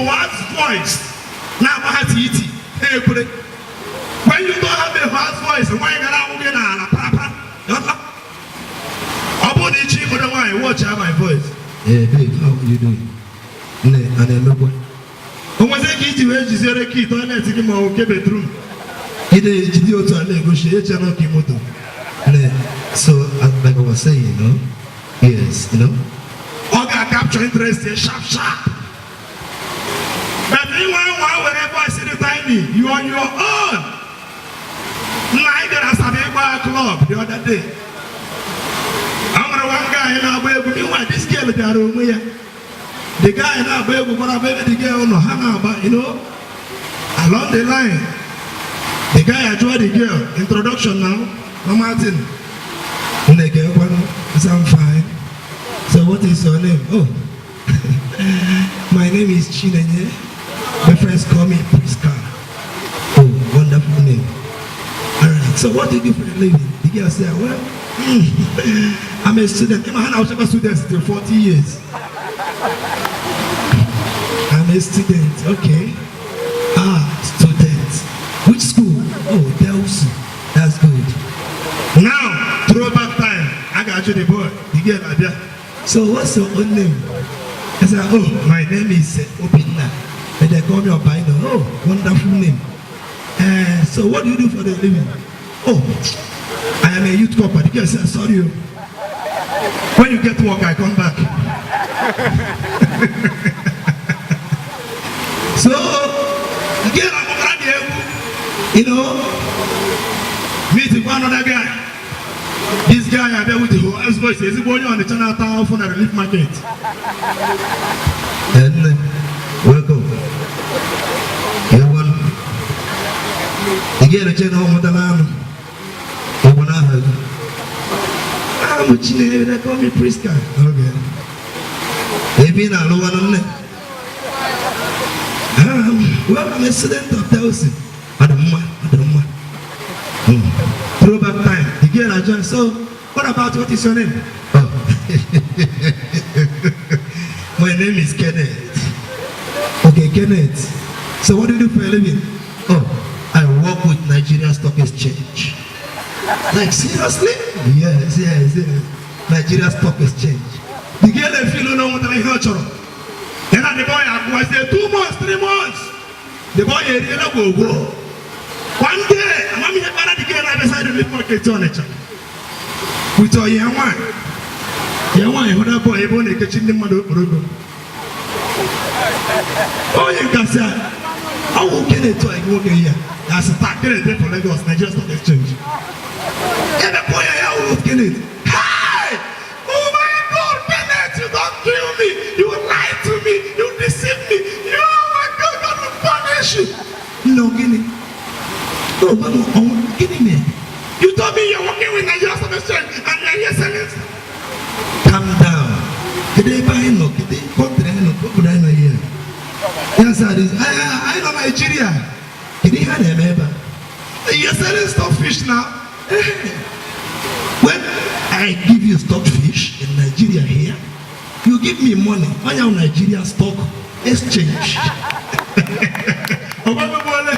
hoarse voice na-agba ha titi, ha ekwere. When you don't have a hoarse voice, nwaanyị gara ahụ gị n'ala parapara. Ghọta? Ọ bụrụ na ịchọ ịkwado nwaanyị, watch out my voice. Hey babe, how you doing? Nne, a na-emekwa? O nwezi ka iji wee jiziere key toilet gị ma ọ bụ nke bedroom, Ị na-ejide otu a na-egosi eche na ọka moto. Nne, so like I was saying, yes, ọ ga-capture interest ya sharp sharp. But inwe nwa were voice dị tiny, you on your own. Nna, anyị bịara Asaba ịgba club the other day. A nwere one guy na-agba egwu. Meanwhile, this girl bịara onwe ya. The guy na-agba egwu gbara agba ebe the girl nọ, ha na-agba. Along the line, the guy ajụọ the girl, introduction now, normal thing. Nne, kekwanụ? I'm fine. So what is your name? Oh, my name is Chinenye. My friends call me Priska. Oh, wonderful name. All right. So what do you do for a living? The girl said, well, I'm a student. I'm a student till 40 years. I'm a student. Okay. Ah, student. Which school? Oh, Delsu. That's good. Now, throwback time. A ga-ajụ the boy, the girl abịa. So what's your own name? I said, oh, my name is Obinna. And they call me Obino. Oh, wonderful name. So what do you do for the living? Oh, I am a youth corper. The girl said, sorry, oh. When you get work, I come back. So, the girl agbara dị egwu. Meet one another guy. This guy abịa with the hoarse voice, ezigbo onye Ọnịcha na-ata ahụhụ na relief market. And welcome. Ewan. Again, check out what I'm. Ewan ahụ. I'm Chinenye, they call me Priska. Okay. Ebe ị na-alụwanụ, nne? Well, I'm a student of Delsi. Ọ dị mma, ọ dị mma. Throwback time. The girl ajọ, so what about, what is your name? Oh. My name is Kenneth. Okay, Kenneth. So what do you do for a living? Oh, I work with Nigeria Stock Exchange. Like, seriously? Yes. Nigeria Stock Exchange. The girl efeel na o nwetara ihe ọ chọrọ. Ya na the boy agụwazie 2 months, 3 months. The boy eriela gwogwo. One day, amamihe kpara the girl abịa side relief market Ọnịcha with ọyị ya nwaanyị. Ya nwaanyị hụ that boy ebe ọ na-ekechi ndị mmadụ okporoko. Onye nkasị a ọwụ Kenneth, ọyị nwoke ya ya sị taa Kenneth dey for Lagos, Nigeria Stock Exchange. Ebe kpọọ ya, ya wụ Kenneth. Hey! Oh my God, Kenneth, you don kill me. You lie to me. You deceive me. You, oh my God, God will punish you. No, gịnị? No, gwa m, ọnwụ gịnị mere? You told me you're working with Nigeria Stock Exchange and you're here selling. Calm down. Kedu ebe anyị nọ? Kedu country anyị nọ? Obodo anyị nọ here? Ya sị, anyị nọ Nigeria. Kedu ihe a na-eme ebe a? You're selling stockfish now. When I give you stockfish in Nigeria here, you give me money. Onye ahụ Nigeria Stock Exchange. Ọgbagbo ole?